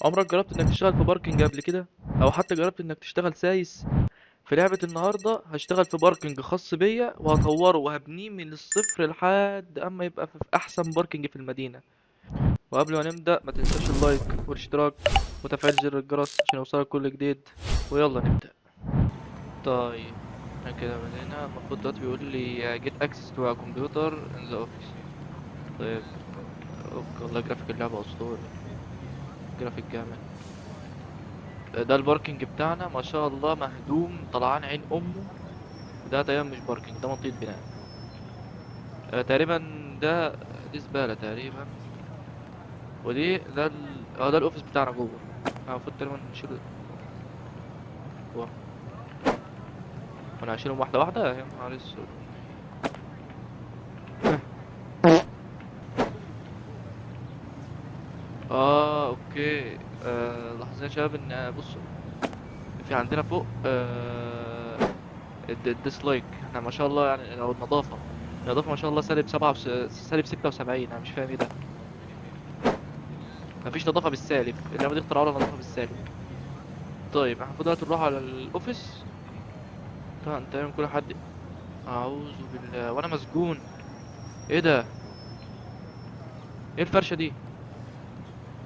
عمرك جربت انك تشتغل في parking قبل كده؟ او حتى جربت انك تشتغل سايس؟ في لعبة النهاردة هشتغل في parking خاص بيا وهطوره وهبنيه من الصفر لحد اما يبقى في احسن parking في المدينة. وقبل ما نبدأ ما تنساش ال like والاشتراك وتفعيل زر الجرس عشان يوصلك كل جديد، ويلا نبدأ. طيب احنا كده بدينا. المفروض دلوقتي بيقول لي get access to a computer in the office. طيب okay، والله جرافيك اللعبة اسطوري، جرافيك جامد. ده ال parking بتاعنا ما شاء الله مهدوم طلعان عين امه. ده تقريبا مش parking، ده منطقة بناء. تقريبا ده دي زبالة تقريبا، ودي ده ال... اه ده ال office بتاعنا جوه. المفروض تقريبا نشيل جوه. وانا هشيلهم واحدة واحدة. يا نهار اسود. Okay. لاحظنا يا شباب ان بصوا في عندنا فوق ال dislike. احنا ما شاء الله يعني لو النظافة ما شاء الله سالب سبعة سالب 76. انا مش فاهم ايه ده، مفيش نظافة بالسالب. اللعبة دي اخترعوا لها نظافة بالسالب. طيب احنا المفروض دلوقتي نروح على ال office. طبعا تقريبا كل حد، اعوذ بالله وانا مسجون. ايه ده؟ ايه الفرشة دي؟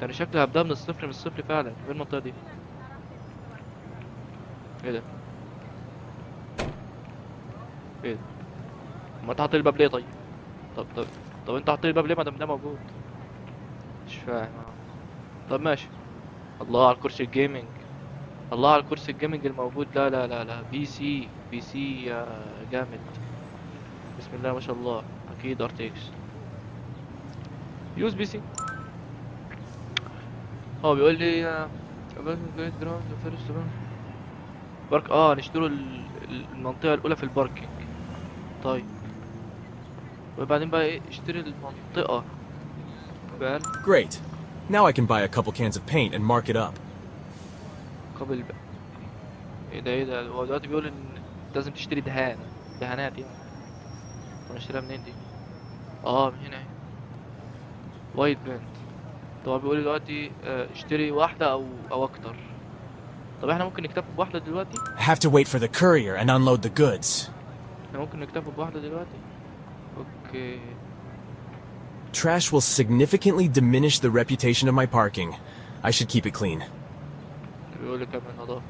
ده انا شكلي هبدأ من الصفر، من الصفر فعلا. ايه المنطقة دي؟ ايه ده؟ ايه ده؟ ما انت حاطط الباب ليه طيب؟ طب انت حاطط الباب ليه ما دام ده موجود؟ مش فاهم. طب ماشي. الله على الكرسي ال gaming، الله على الكرسي ال gaming الموجود. لا لا لا لا، PC، PC جامد. بسم الله ما شاء الله. اكيد RTX. Use PC. هو بيقول لي park. نشتروا المنطقة الأولى في ال parking. طيب وبعدين بقى ايه؟ اشتري المنطقة بقى. Great. Now I can buy a couple cans of paint and mark it up. قبل بقى. ايه ده؟ ايه ده؟ هو دلوقتي بيقول ان لازم تشتري دهان، دهانات يعني. طب نشتريها منين دي؟ من هنا اهي. White paint. طب هو بيقول دلوقتي اشتري واحدة او اكتر. طب احنا ممكن نكتفي بواحدة دلوقتي؟ I have to wait for the courier and unload the goods. احنا ممكن نكتفي بواحدة دلوقتي. Okay. Trash will significantly diminish the reputation of my parking. I should keep it clean. بيقول لي كمل نظافة.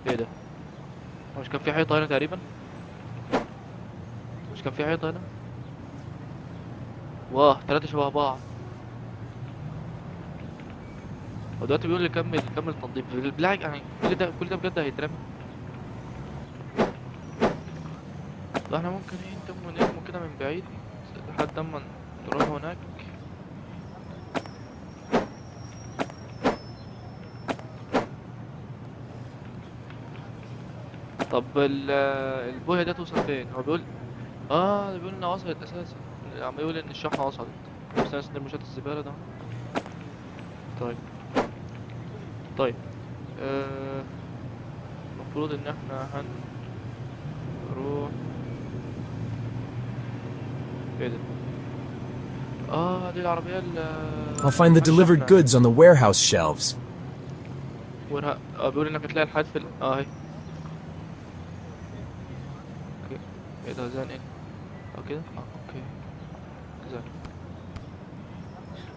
ايه ده؟ هو مش كان في حيطة هنا تقريبا؟ مش كان في حيطة هنا؟ واه، تلاتة شبه بعض. هو دلوقتي بيقول لي كمل تنظيف بالله يعني. كل ده، كل ده بجد هيترمي؟ طب احنا ممكن ايه، نتم ونرموا كده من بعيد لحد اما نروح هناك. طب البوية دي توصل فين؟ هو بيقول ده بيقول انها وصلت اساسا. عم يقول ان الشحنة وصلت. بس انا نرمي شوية الزبالة ده. طيب. طيب. المفروض ان احنا هنروح. ايه ده؟ دي العربية I'll find the delivered الشحنة. goods on the warehouse shelves. بيقول انك هتلاقي الحاجات في اهي. Okay. ايه ده؟ زين ايه؟ كده؟ Okay. زين.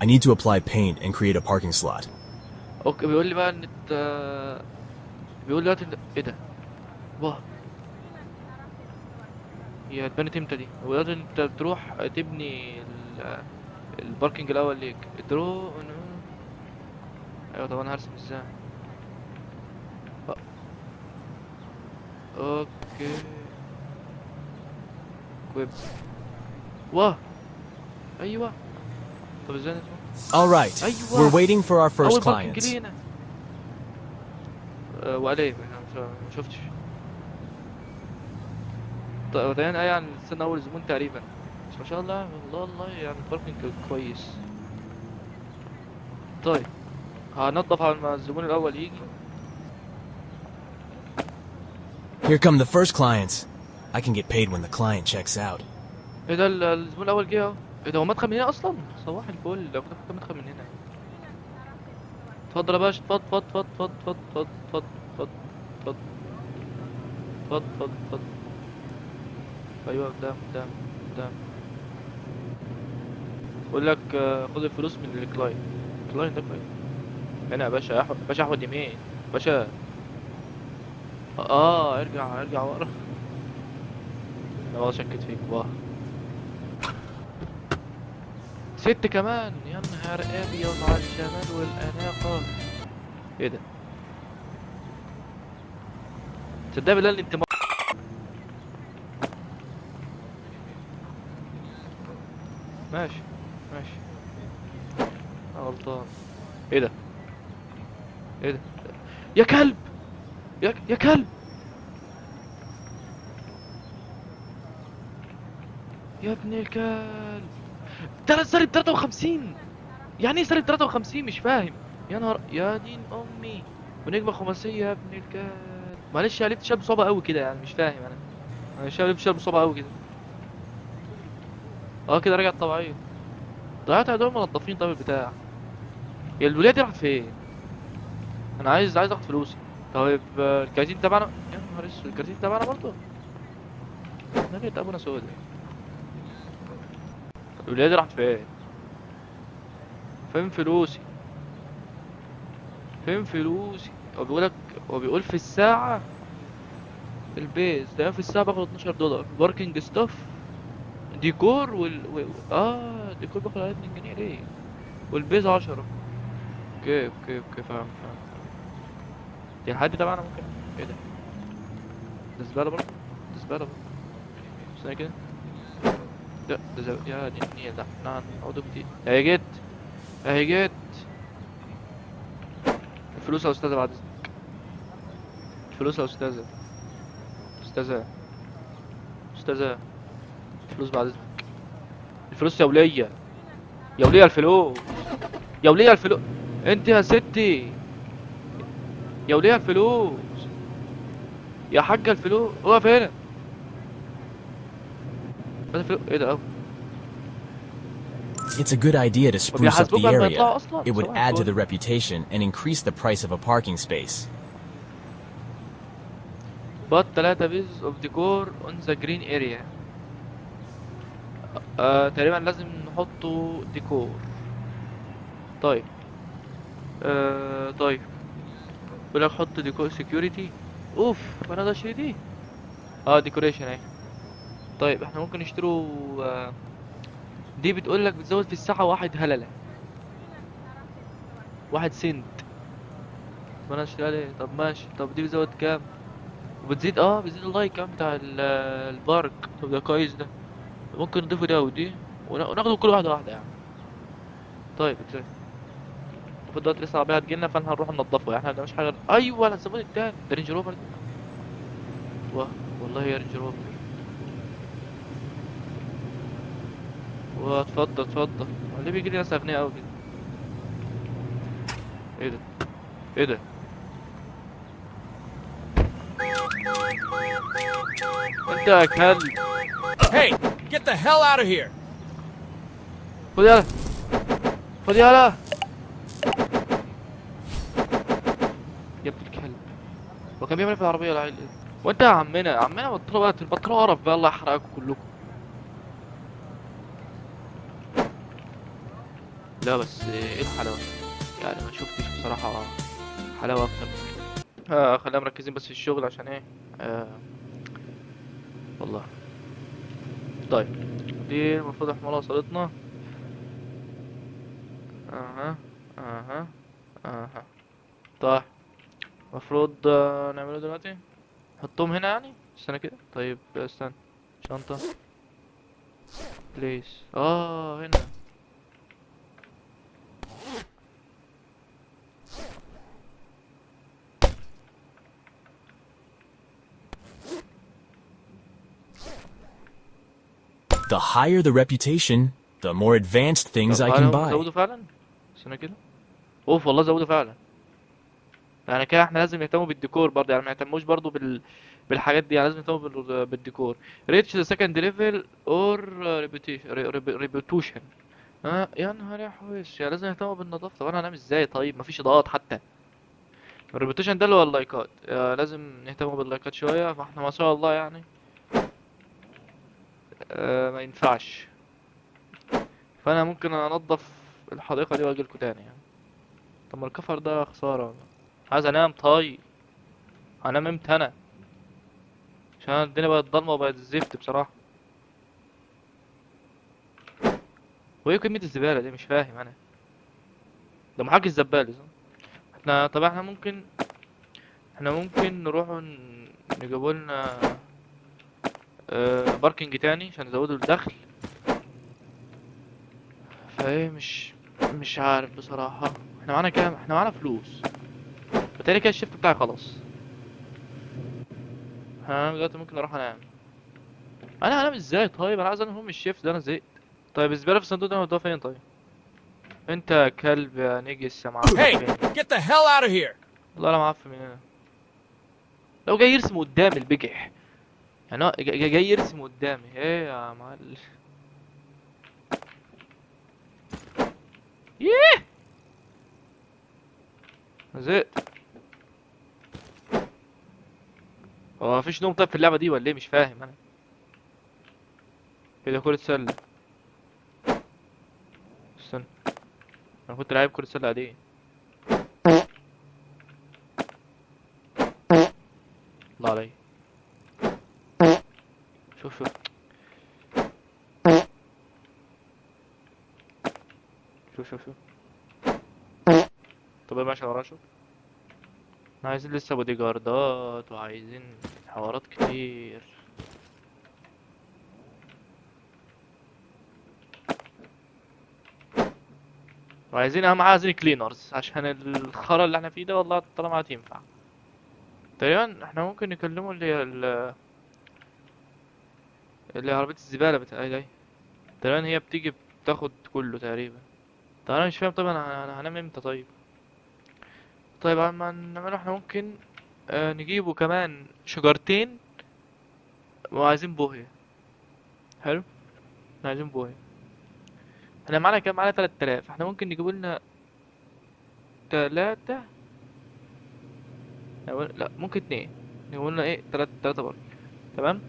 I need to apply paint and create a parking slot. Okay، بيقول لي بقى ان انت، بيقول لي دلوقتي ايه ده؟ واه. هي اتبنت امتى دي؟ هو دلوقتي انت بتروح تبني ال parking الاول ليك. Draw. ايوه. طب انا هرسم ازاي؟ Okay. Equip. واه. ايوه. طب ازاي نسمع؟ All right. أيوة. We're waiting for our first أول parking clients. لينا. وقال ايه؟ أنا ما شفتش. طيب تقريبا ايه يعني استنى اول زبون تقريبا. بس ما شاء الله والله، والله يعني ال parking كويس. طيب هنضف على ما الزبون الاول يجي. Here come the first clients. I can get paid when the client checks out. ايه ده؟ الزبون الاول جه اهو. ايه ده؟ هو مدخل من هنا اصلا؟ صباح الفل، ده كنت مدخل من هنا. اتفضل يا باشا، اتفضل اتفضل اتفضل اتفضل اتفضل اتفضل اتفضل اتفضل اتفضل اتفضل. ايوه قدام قدام قدام. بقول لك خد الفلوس من ال client. client ده client هنا يا باشا. باشا احود يمين باشا. ارجع ارجع ورا. انا والله شكيت فيك. واه ست كمان، يا نهار ابيض على الجمال والاناقه. ايه ده؟ تصدق بالله ان انت ماشي ماشي، انا غلطان. ايه ده؟ ايه ده؟ يا كلب، يا كلب، يا ابن الكلب. ترى سالب 53. يعني ايه سالب 53؟ مش فاهم. يا نهار، يا دين امي. ونجمه خماسيه يا ابن الكلب. معلش يا ليه بتشرب صعبه قوي كده يعني، مش فاهم انا. انا مش فاهم ليه بتشرب صعبه قوي كده. كده رجعت طبيعيه. ضيعت على دول منظفين. طب البتاع يا الوليه دي راحت فين؟ انا عايز اخد فلوسي. طيب، الكراتين تبعنا، يا نهار اسود، الكراتين تبعنا برضه. نبيت ابونا سودا. الوليه دي راحت فين؟ فين فلوسي؟ فين فلوسي؟ هو بيقول لك، هو بيقول في الساعة ال base ده في الساعة باخد 12 دولار. parking staff ديكور وال ديكور باخد عليه 2 جنيه ليه؟ وال base 10. okay okay okay، فاهم فاهم فاهم. دي الحد تبعنا ممكن. ايه ده؟ ده زبالة برضه، ده زبالة برضه. استنى كده. لا ده زبالة يا دي النيل. ده احنا هنقعدوا كتير. اهي جت، اهي جت الفلوس يا استاذة بعد اذنك. الفلوس يا استاذة، استاذة، استاذة، الفلوس بعد اذنك. الفلوس يا ولية، يا ولية الفلوس، يا ولية الفلوس. انت يا ستي، يا ولية الفلوس، يا حاجة الفلوس. اقف هنا. هات الفلوس. ايه ده؟ It's a good idea to spruce up بيحاسبوك the بعد ما area. يطلعوا أصلاً. It would صباح add to الفل. the reputation and increase the price of a parking space. Put 3 pieces of decor on the green area. تقريبا لازم نحطه ديكور. طيب. طيب. بيقول لك حط ديكور security. اوف، انا اقدر اشتري دي. decoration اهي. طيب احنا ممكن نشتروا، دي بتقول لك بتزود في الساعة 1 هللة، 1 سنت. ما انا اشتريها ليه؟ طب ماشي. طب دي بتزود كام؟ وبتزيد، بتزيد ال like كام بتاع ال park. طب ده كويس، ده ممكن نضيفه ده ودي وناخده كل واحدة واحدة يعني. طيب ازاي؟ المفروض دلوقتي لسه العربية هتجيلنا، فاحنا هنروح ننضفه يعني. احنا مش حاجة. ايوه، انا الزبون التاني ده رينج روفر. واه والله يا رينج روفر. واتفضل اتفضل. هو ليه بيجي لي ناس اغنياء قوي كده؟ ايه ده؟ ايه ده؟ انت يا كلب. Hey, get the hell out of here! خد يلا، خد يلا يا ابن الكلب. هو كان بيعمل ايه في العربية العيل ده؟ وانت يا عمنا، يا عمنا بطلوا بقى، بطلوا قرف بقى، الله يحرقكم كلكم. لا بس ايه الحلاوة يعني، ما شفتش بصراحة حلاوة أكتر من كده. خلينا مركزين بس في الشغل عشان ايه. والله. طيب دي المفروض احنا وصلتنا. اها اها. طيب المفروض نعمله دلوقتي، نحطهم هنا يعني. استنى كده. طيب استنى، شنطة بليز. هنا. The higher the reputation, the more advanced things I can طب buy. زودوا فعلا. استنى كده. اوف والله زودوا فعلا. يعني كده احنا لازم نهتموا بالديكور برضه، يعني ما يهتموش برضه بالحاجات دي، يعني لازم نهتموا بالديكور. reach the second level or reputation. يا نهار يا حوش، يا لازم نهتم بالنظافة. طب انا هنام ازاي طيب؟ مفيش اضاءات حتى. ال reputation ده اللي هو اللايكات، لازم نهتم باللايكات شوية. فاحنا ما شاء الله يعني، ما ينفعش. فانا ممكن انضف الحديقة دي واجي لكم تاني يعني. طب ما الكفر ده خسارة والله. عايز انام. طيب هنام امتى انا؟ عشان الدنيا بقت ضلمة وبقت زفت بصراحة. وايه كمية الزبالة دي؟ مش فاهم انا. ده محاكي الزبالة صح؟ طب احنا ممكن نروح نجيبوا لنا، parking تاني عشان نزودوا الدخل. فايه مش عارف بصراحة. احنا معانا كام؟ احنا معانا فلوس. بالتالي كده ال shift بتاعي خلاص. انا دلوقتي ممكن اروح انام. انا هنام ازاي طيب؟ انا عايز انام من ال shift ده، انا زهقت. طيب الزبالة في الصندوق ده هنودوها فين طيب؟ انت يا كلب يا نجس يا معفن. Hey, get the hell out of here. والله انا معفن من هنا. لو جاي يرسم قدامي البجح يعني، هو جاي يرسم قدامي. ايه يا معلم؟ ييه زهقت. هو مفيش نوم طيب في اللعبة دي ولا ايه؟ مش فاهم انا. ايه ده؟ كرة سلة. استنى، انا كنت لعيب كرة سلة عادية. الله عليا. شوف شوف شوف شوف شوف. طب ايه ماشي ورا؟ شوف، احنا عايزين لسه بودي جاردات وعايزين حوارات كتير. وعايزين اهم حاجه عايزين cleaners عشان الخرا اللي احنا فيه ده والله طالما هتنفع. تقريبا احنا ممكن نكلمه اللي هي اللي هي عربية الزبالة بتاع دي. تقريبا هي بتيجي بتاخد كله تقريبا. طب انا مش فاهم. طيب انا هنام امتى طيب؟ طيب اما نعمله احنا ممكن نجيبه كمان شجرتين وعايزين بوهية. حلو، احنا عايزين بوهية. احنا معانا كام؟ معانا 3000. احنا ممكن نجيبه لنا 3، أو لا ممكن 2. نجيبه لنا ايه؟ 3 برضه. تمام.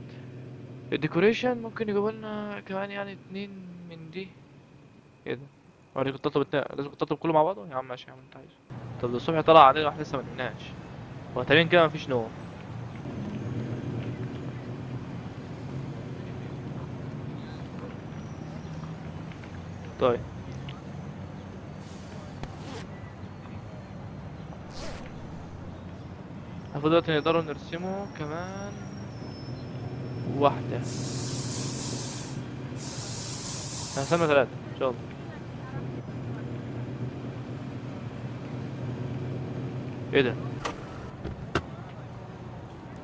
ال decoration ممكن يجيبوا لنا كمان يعني 2 من دي. ايه ده؟ هو انا كنت اطلب 2، لازم كنت اطلب كله مع بعضه؟ يا عم ماشي يا عم انت عايزه. طب ده الصبح طلع علينا واحنا لسه ما نمناش. هو تقريبا كده مفيش نوم. طيب المفروض دلوقتي نقدروا نرسمه كمان واحدة. هنسمي 3 إن شاء الله. إيه ده؟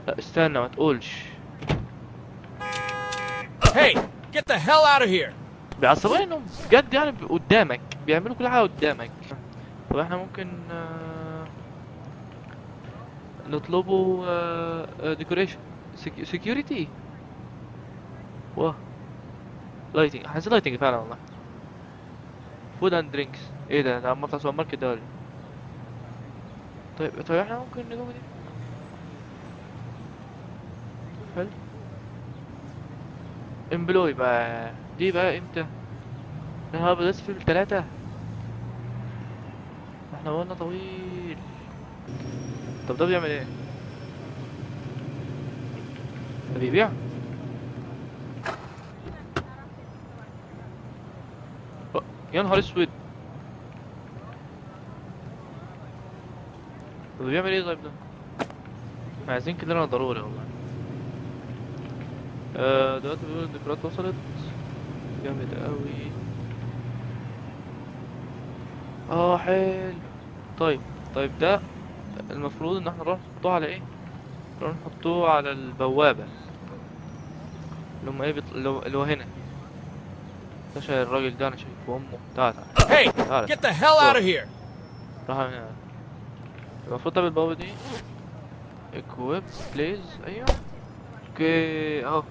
لا استنى ما تقولش. Hey, get the hell out of here. بيعصبوني انهم بجد قدامك، بيعملوا كل حاجة قدامك. طب احنا ممكن نطلبه decoration، security، واه lighting. احنا عايزين lighting فعلا والله. food and drinks. ايه ده؟ ده عم بتاع سوبر ماركت ده ولا ايه؟ طيب احنا ممكن نجيبه دي. حلو. employee بقى دي بقى امتى؟ احنا هنبقى لسه في التلاتة، احنا قلنا طويل. طب ده بيعمل ايه؟ ده بيبيع؟ يا نهار اسود. طب بيعمل ايه طيب ده؟ احنا عايزين كلنا ضروري والله. دلوقتي بيقولوا الديكورات وصلت. جامد قوي. حلو. طيب ده المفروض ان احنا نروح نحطوه على ايه؟ نروح نحطوه على البوابة اللي هم ايه اللي هو هنا. ده شايل الراجل ده، انا شايفه امه. تعال، تعال. Hey, تعال. get the hell out of here. راح من هنا. المفروض طب البوابة دي equip please. ايوه okay اهو،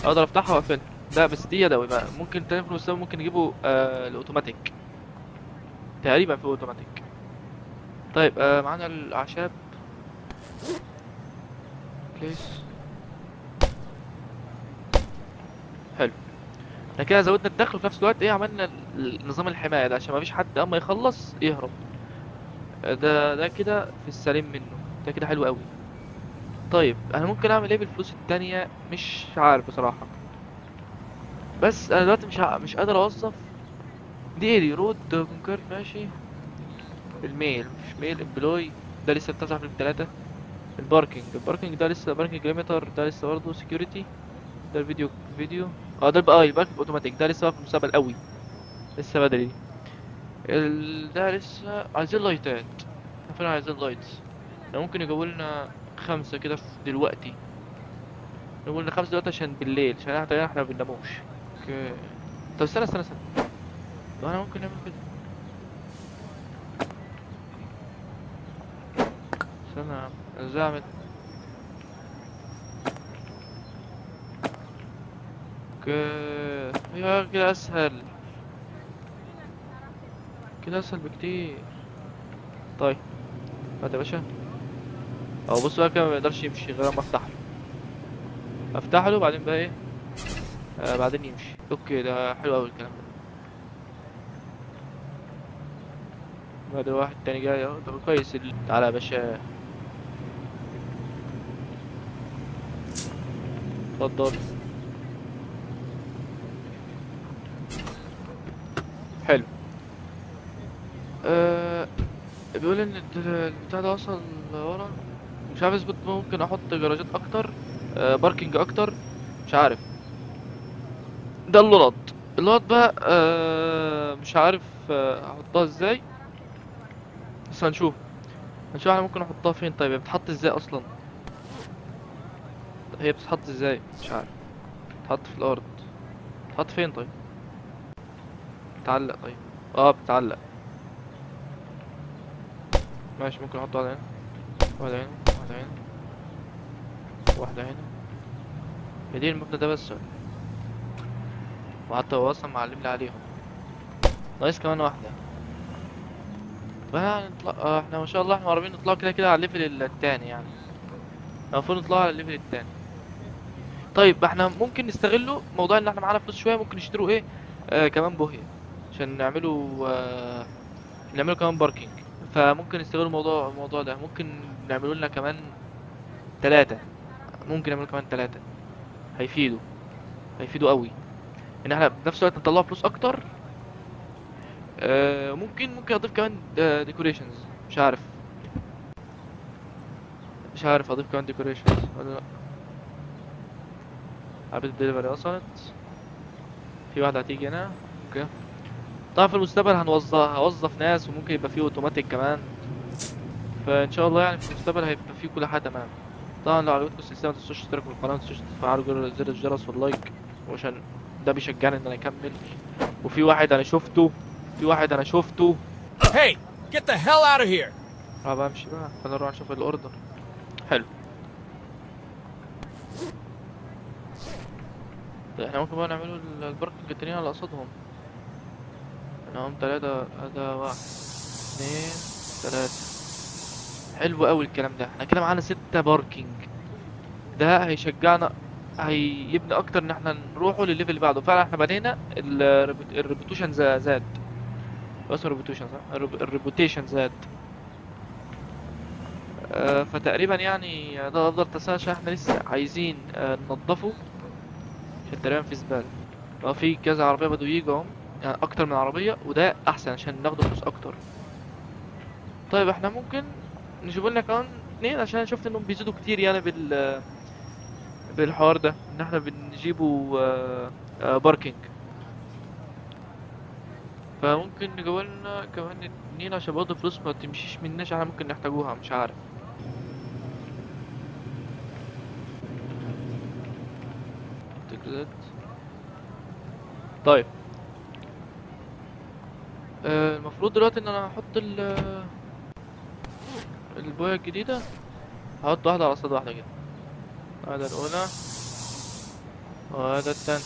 اقدر افتحها واقفلها. لا بس دي يدوي بقى، ممكن تاني في المستقبل ممكن نجيبه الاوتوماتيك، تقريبا في اوتوماتيك. طيب معانا الاعشاب place. حلو، احنا كده زودنا الدخل، وفي نفس الوقت ايه عملنا نظام الحماية ده عشان ما فيش حد اما يخلص يهرب. ده كده في السليم منه، ده كده حلو قوي. طيب انا ممكن اعمل ايه بالفلوس التانية؟ مش عارف بصراحة، بس انا دلوقتي مش قادر اوظف دي. ايه دي؟ road concrete ماشي. ال mail مش mail employee ده لسه بتاع في 3. الباركينج ده لسه، parking limiter ده لسه برضه. security ده الفيديو، فيديو ده بقى ال parking automatic ده لسه بقى في المستقبل قوي، لسه بدري. ده لسه عايزين لايتات، احنا فعلا عايزين lights. لو ممكن يجيبوا لنا 5 كده في دلوقتي، يجيبوا لنا 5 دلوقتي عشان بالليل، عشان احنا تقريبا ما بنناموش. okay طب استنى استنى استنى، طب انا ممكن نعمل كده، استنى يا عم ازاي اعمل؟ okay يا كده اسهل، كده اسهل بكتير. طيب هات يا باشا. اهو بص بقى كده ما بيقدرش يمشي غير لما افتح له، افتح له بعدين بقى ايه، بعدين يمشي. okay ده حلو قوي الكلام ده. بعد واحد تاني جاي اهو، طب كويس. تعالى يا باشا اتفضل. حلو. بيقول ان البتاع ده وصل ورا، مش عارف اذا كنت ممكن احط جراجات اكتر، parking اكتر، مش عارف. ده اللولط، اللولط بقى، مش عارف، احطها ازاي، بس هنشوف احنا ممكن نحطها فين. طيب هي بتتحط ازاي اصلا؟ هي بتتحط ازاي؟ مش عارف. بتتحط في الارض، بتتحط فين؟ طيب بتعلق. طيب بتعلق ماشي. ممكن احط واحدة هنا، واحدة هنا، واحدة هنا، واحدة هنا. هي دي المبنى ده بس ولا إيه؟ وحتى هو اصلا معلم لي عليهم. ناقص كمان واحدة. طب احنا هنطلع، احنا ما شاء الله احنا قريبين نطلع كده كده على ال level التاني، يعني المفروض نطلع على ال level التاني. طيب احنا ممكن نستغله موضوع ان احنا معانا فلوس شوية، ممكن نشتروا ايه، كمان بوهية عشان نعمله كمان parking. فممكن نستغل الموضوع ده، ممكن نعمله لنا كمان 3، ممكن نعمله كمان 3، هيفيدوا قوي ان احنا بنفس الوقت نطلع فلوس اكتر. ممكن اضيف كمان decorations، مش عارف اضيف كمان decorations ولا لا. عربية الدليفري وصلت، في واحدة هتيجي هنا. okay طبعا في المستقبل هوظف ناس، وممكن يبقى فيه اوتوماتيك كمان، فان شاء الله في المستقبل هيبقى فيه كل حاجة تمام. طبعا لو عجبتكم السلسلة ما تنسوش تشتركوا في القناة، ما تنسوش تفعلوا زر الجرس وال like، وعشان ده بيشجعني ان انا اكمل. وفي واحد انا شفته، في واحد انا شفته. Hey, get the hell out of here. بقى امشي بقى، خلينا نروح نشوف ال order. حلو. طيب احنا ممكن بقى نعمله ال parking التانيين على قصادهم. احنا هم 3، ده 1 2 3. حلو قوي الكلام ده. احنا كده معانا 6 parking، ده هيشجعنا، هيبني اكتر ان احنا نروحه للل level اللي بعده. فعلا احنا بنينا ال reputation زاد، بس ال reputation صح؟ ال reputation زاد. فتقريبا ده افضل تسعة، عشان احنا لسه عايزين ننضفه، عشان تقريبا في زبالة. في كذا عربية بدو يجوا اهم، يعني اكتر من عربية، وده احسن عشان ناخد فلوس اكتر. طيب احنا ممكن نجيب لنا كمان 2، عشان شفت انهم بيزيدوا كتير بالحوار ده، ان احنا بنجيبوا parking. فممكن نجيب لنا كمان 2 عشان برضه فلوس ما تمشيش مناش، احنا ممكن نحتاجوها، مش عارف. تكزت. طيب المفروض دلوقتي ان انا هحط البوية الجديدة، هحط واحدة على قصاد واحدة كده. هذا الأولى وهذا الثاني.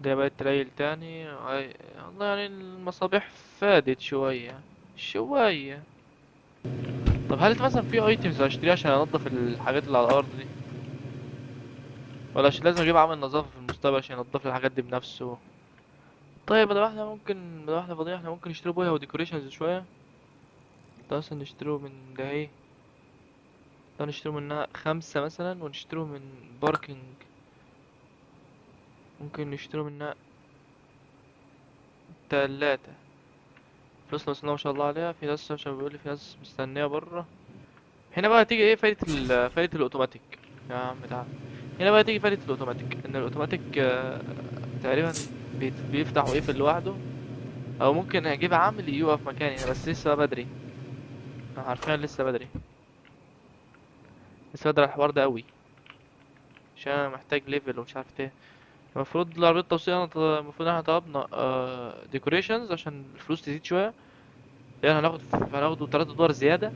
ده بقت تليل تاني. والله يعني المصابيح فادت شوية شوية. طب هل مثلا في items اشتريها عشان انضف الحاجات اللي على الارض دي، ولا عشان لازم اجيب عامل نظافة في المستقبل عشان ينضف لي الحاجات دي بنفسه؟ طيب بدل ما احنا فاضيين احنا ممكن نشتري بويا و decorations شوية. ده مثلا نشتريه من ده ايه، ده نشتريه منها 5 مثلا، ونشتريه من parking ممكن نشتريه منها 3. فلوسنا بس ما شاء الله عليها. في ناس عشان بيقول لي في ناس مستنية برا. هنا بقى تيجي ايه فايدة فايدة الاوتوماتيك يا عم تعال. هنا بقى تيجي فايدة الاوتوماتيك، ان الاوتوماتيك تقريبا بيفتح ويقفل لوحده، او ممكن اجيب عامل يقف مكاني هنا، بس لسه بدري. احنا عارفين لسه بدري، لسه بدري على الحوار ده قوي، عشان انا محتاج level ومش عارف ايه. المفروض العربية التوصيل انا المفروض احنا طلبنا decorations عشان الفلوس تزيد شوية، لان هناخده 3 دولار زيادة.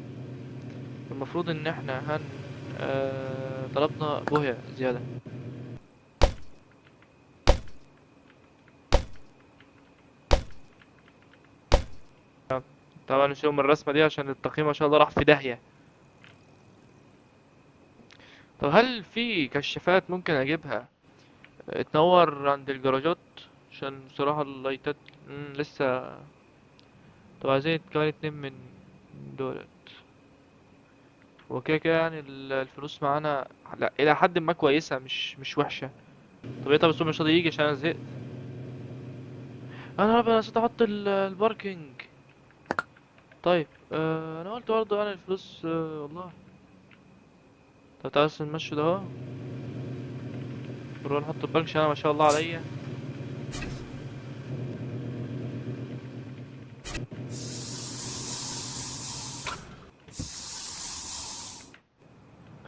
المفروض ان احنا طلبنا بوهية زيادة. طبعا نشيل من الرسمة دي عشان التقييم ما شاء الله راح في داهية. طب هل في كشافات ممكن اجيبها تنور عند الجراجات؟ عشان بصراحة اللايتات، لسه. طب عايزين كمان 2 من دولت. وكده كده يعني الفلوس معانا لا الى حد ما كويسة، مش وحشة. طب ايه، طب السوق مش راضي يجي عشان انا زهقت. انا ربنا نسيت احط ال parking. طيب انا قلت برضه يعني الفلوس، والله. طب تعالى بس نمشي ده اهو، نروح نحط البنك عشان انا ما شاء الله عليا.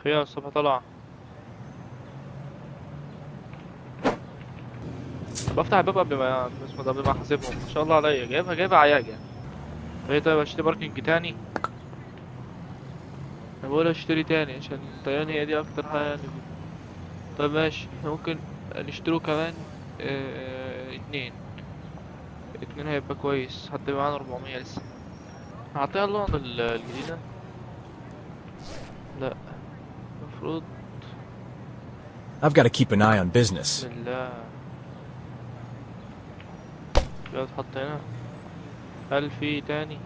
خير الصبح طلع. بفتح الباب قبل ما اسمه ده، قبل ما احاسبهم. ما شاء الله عليا، جايبها عياجة. ايه طيب اشتري parking تاني؟ انا بقول اشتري تاني عشان تاني هي دي اكتر حاجة يعني. طيب ماشي، احنا ممكن نشتريه كمان، 2 هيبقى كويس، حتى يبقى معانا 400 لسه. هعطيها اللون الجديدة؟ لا المفروض. I've got to keep an eye on business. بسم الله. يلا اتحط هنا. هل في تاني؟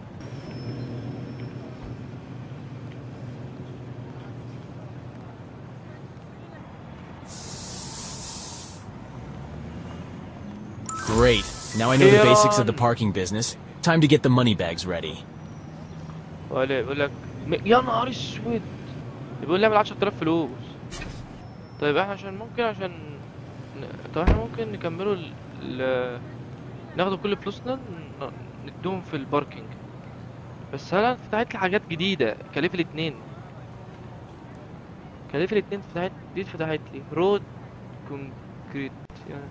Great. Now I know the basics of the Iran. parking business. Time to get the money bags ready. ولا يقول لك يا نهار اسود، بيقول لي اعمل 10000 فلوس. طيب احنا عشان ممكن عشان طب احنا ممكن نكملوا ناخدوا كل فلوسنا ندوهم في ال parking. بس هل فتحت لي حاجات جديدة؟ ك level 2، ك level 2 فتحت دي، اتفتحت لي road concrete يعني.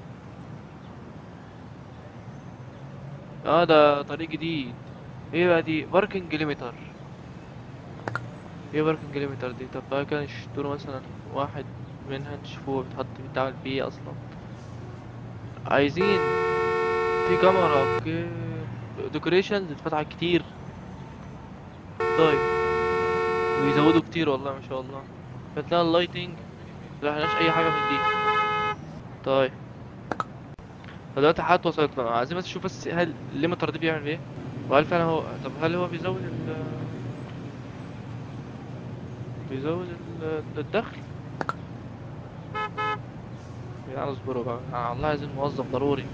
ده طريق جديد. ايه بقى دي؟ parking limiter. ايه parking limiter دي؟ طب بقى كده نشتروا مثلا واحد منها نشوفوه بيتعمل بيه اصلا. عايزين في كاميرا. okay decorations اتفتحت كتير. طيب ويزودوا كتير والله ما شاء الله. فتلاقي ال lighting ما لحقناش اي حاجه من دي. طيب فدلوقتي حاجات وصلت لنا، عايزين بس نشوف بس هل ال limiter دي بيعمل ايه، وهل فعلا هو، طب هل هو بيزود بيزود الدخل؟ يعني اصبروا بقى، والله عايزين موظف ضروري.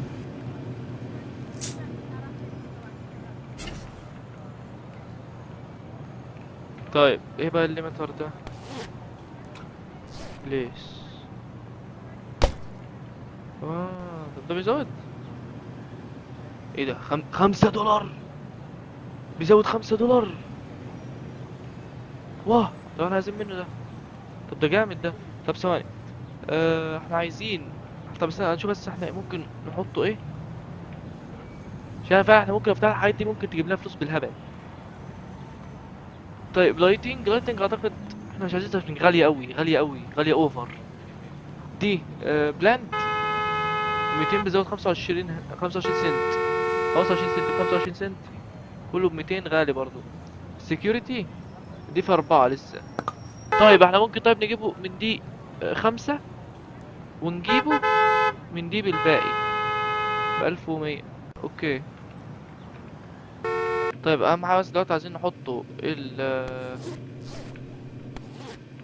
طيب ايه بقى ال limiter ده؟ ليش؟ طب ده بيزود ايه ده؟ 5 دولار، بيزود 5 دولار. واه طب احنا عايزين منه ده. طب ده جامد ده. طب ثواني، احنا عايزين، طب استنى نشوف بس احنا ممكن نحطه ايه، عشان فعلا احنا ممكن نفتح الحاجات دي ممكن تجيب لنا فلوس بالهبل. طيب lighting اعتقد احنا مش عايزين عشان غالية قوي، غالية قوي، غالية over. دي plant 200 بيزود 25 سنت، 25 سنت ب 25 سنت، كله ب 200، غالي برضو. security دي في 4 لسه. طيب احنا ممكن طيب نجيبه من دي 5 ونجيبه من دي بالباقي بألف ومية. okay طيب اهم حاجة بس دلوقتي عايزين نحطه ال،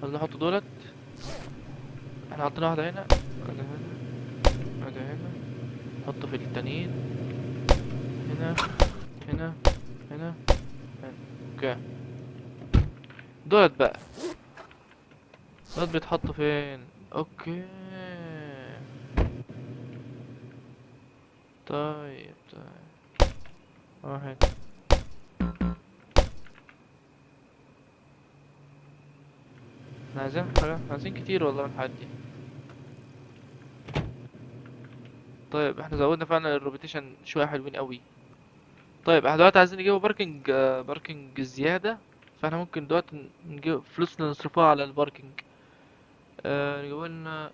عايزين نحط دولت. احنا حطينا واحدة هنا، واحدة هنا، واحدة هنا، نحطه في التانيين هنا هنا هنا هنا. okay دولت بقى، دولت بيتحطوا فين؟ okay طيب واحد. احنا عايزين حاجة، احنا عايزين كتير والله من الحاجات دي. طيب احنا زودنا فعلا ال reputation شوية حلوين قوي. طيب احنا دلوقتي عايزين نجيبوا parking زيادة، فاحنا ممكن دلوقتي نجيب فلوسنا نصرفها على ال parking. نجيب لنا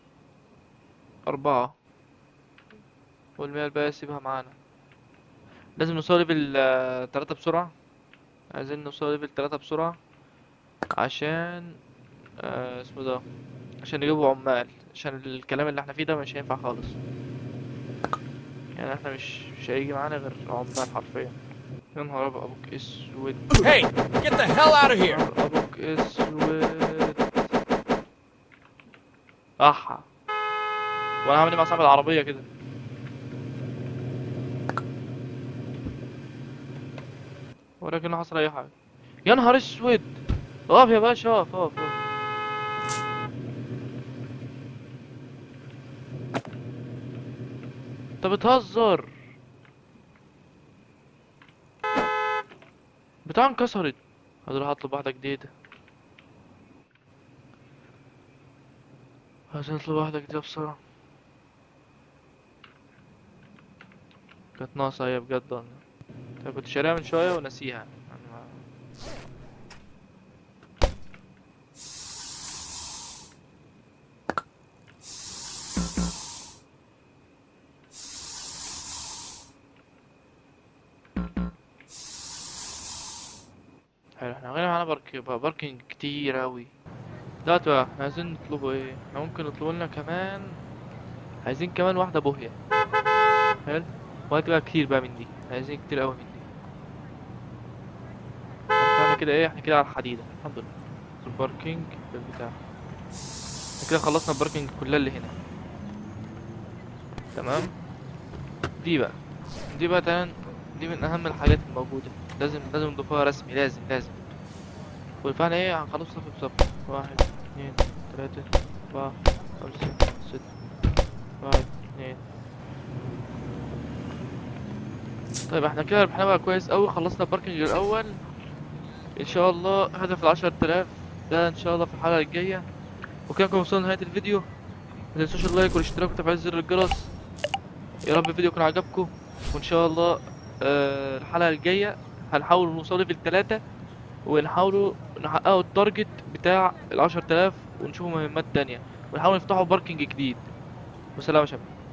4 والمية الباقية سيبها معانا. لازم نوصل level 3 بسرعة، عايزين نوصل level 3 بسرعة عشان اسمه ده، عشان نجيبه عمال، عشان الكلام اللي احنا فيه ده مش هينفع خالص. احنا مش هيجي معانا غير عمال حرفيا. يا نهار ابوك اسود. Hey, get the hell out of here. يا نهار ابوك اسود. احا وانا هعمل ايه مع صاحب العربية كده؟ ولكن حصل اي حاجة. يا نهار اسود. اقف يا باشا، اقف اقف اقف. انت بتهزر؟ بتاع انكسرت. هروح اطلب واحدة جديدة، عايزين نطلب واحدة جديدة بسرعة. كانت ناقصة هي بجد والله. طيب كنت شاريها من شوية وناسيها. حلو، احنا غير معانا parking كتير اوي. دلوقتي بقى احنا عايزين نطلبه ايه؟ احنا ممكن نطلبه لنا كمان، عايزين كمان واحدة بوهية. حلو، وهات بقى كتير بقى من دي، عايزين كتير اوي من دي. احنا كده ايه؟ احنا كده على الحديدة الحمد لله. ال parking بالبتاع، احنا كده خلصنا ال parking كلها اللي هنا. تمام. دي بقى تمام، دي من اهم الحاجات الموجودة، لازم نضيفوها رسمي، لازم لازم. والفعل ايه؟ هنخلص صف بصف. 1 2 3 4 5 6. 1 2. طيب احنا كده ربحنا بقى كويس اوي، خلصنا ال parking الاول. ان شاء الله هدف العشر تلاف ده ان شاء الله في الحلقة الجاية. وكده نكون وصلنا لنهاية الفيديو. ما تنسوش ال like والاشتراك وتفعيل زر الجرس. يا رب الفيديو يكون عجبكم، وان شاء الله الحلقة الجاية هنحاول نوصل level 3، ونحاولوا نحققوا ال target بتاع العشر تلاف، ونشوفوا مهمات تانية، ونحاول نفتحوا parking جديد. وسلام يا شباب.